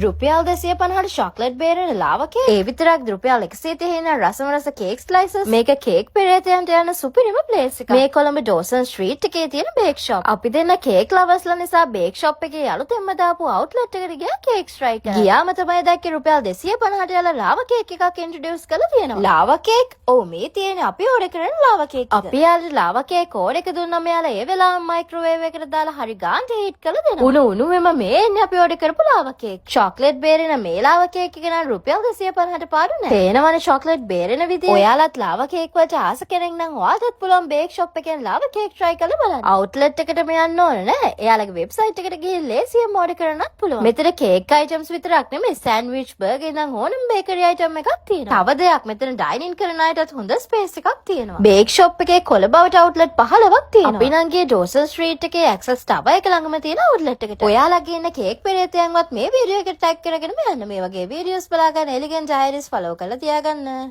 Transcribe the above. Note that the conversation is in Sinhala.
රුපියල් 250ට චොක්ලට් බේරෙන ලාවා කේක්. ඒ විතරක්, රුපියල් 130 ඉඳන් රසම රස කේක් ස්ලයිසස්. මේක කේක් පෙරේතයන්ට යන සුපිරිම ප්ලේස් එකක්. මේ කොළඹ ඩෝසන් ස්ට්‍රීට් එකේ තියෙන බේක් ෂොප්. අපි දෙන්න කේක් ලවර්ස්ලා නිසා බේක් ෂොප් එකේ අලුතෙන්ම දාපු අවුට්ලට් එකට ගියා කේක්ස් ට්‍රයි කරන්න. ගියාම තමයි දැක්කේ රුපියල් 250ට යාලා ලාවා කේක් එකක් ඉන්ට්‍රොඩියුස් කරලා තියෙනවා. ලාවා කේක්? ඔව්, මේ තියෙන අපි ඕඩර් කරන ලාවා කේක් එක. අපි යාලට ලාවා කේක් ඕඩර් එක දුන්නම යාලා ඒ වෙලාවම මයික්‍රෝවේව් එකට දාලා හරි ගානට හීට් කරලා දෙනවා. උණු උණුවෙම මේ එන්නේ අපි ඕඩර් කරපු ලාවා කේක්. චොක්ලට් බේරෙන මේ ලාවා කේක් එක නම් රුපියල් 250ට පාඩු නෑ. පේනවනේ චොක්ලට් බේරෙන විදිය. ඔයාලත් ලාවා කේක් වලට ආස කෙනෙක් නම් ඔයාලටත් පුළුවන් බේක් ෂොප් එකෙන් ලාවා කේක් try කරලා බලන්න. අවුට්ලට් එකටම යන්න ඕන නෑ. එයාලගේ වෙබ්සයිට් එකට ගිහින් ලේසියෙන් ඕඩර් කරන්නත් පුළුවන්. මෙතන කේක් අයිටම්ස් විතරක් නෙමෙයි, සෑන්ඩ්විච්, බර්ගර් ඉඳන් ඕනම බේකරි අයිටම් එකක් තියෙනවා. තව දෙයක්, මෙතන ඩයිනින් කරන අයටත් හොඳ ස්පේස් එකක් තියෙනවා. බේක් ෂොප් එකේ කොළඹ අවුට්ලට් 15ක් තියෙනවා. අපි නම් ගියේ ඩෝසන් ස්ට්‍රීට් එකේ ඇක්සස් ටවර් එක ළඟම තියෙන අවුට්ලට් එකට. ඔයාලගේ ඉන්න කේක් පෙරේතයන්වත් මේ වීඩියෝ එකට ටැග් කරගෙනම යන්න. මේ වගේ වීඩියෝස් බලා ගන්න එලිගන් ඩයරිස් ෆලෝ කරලා තියාගන්න.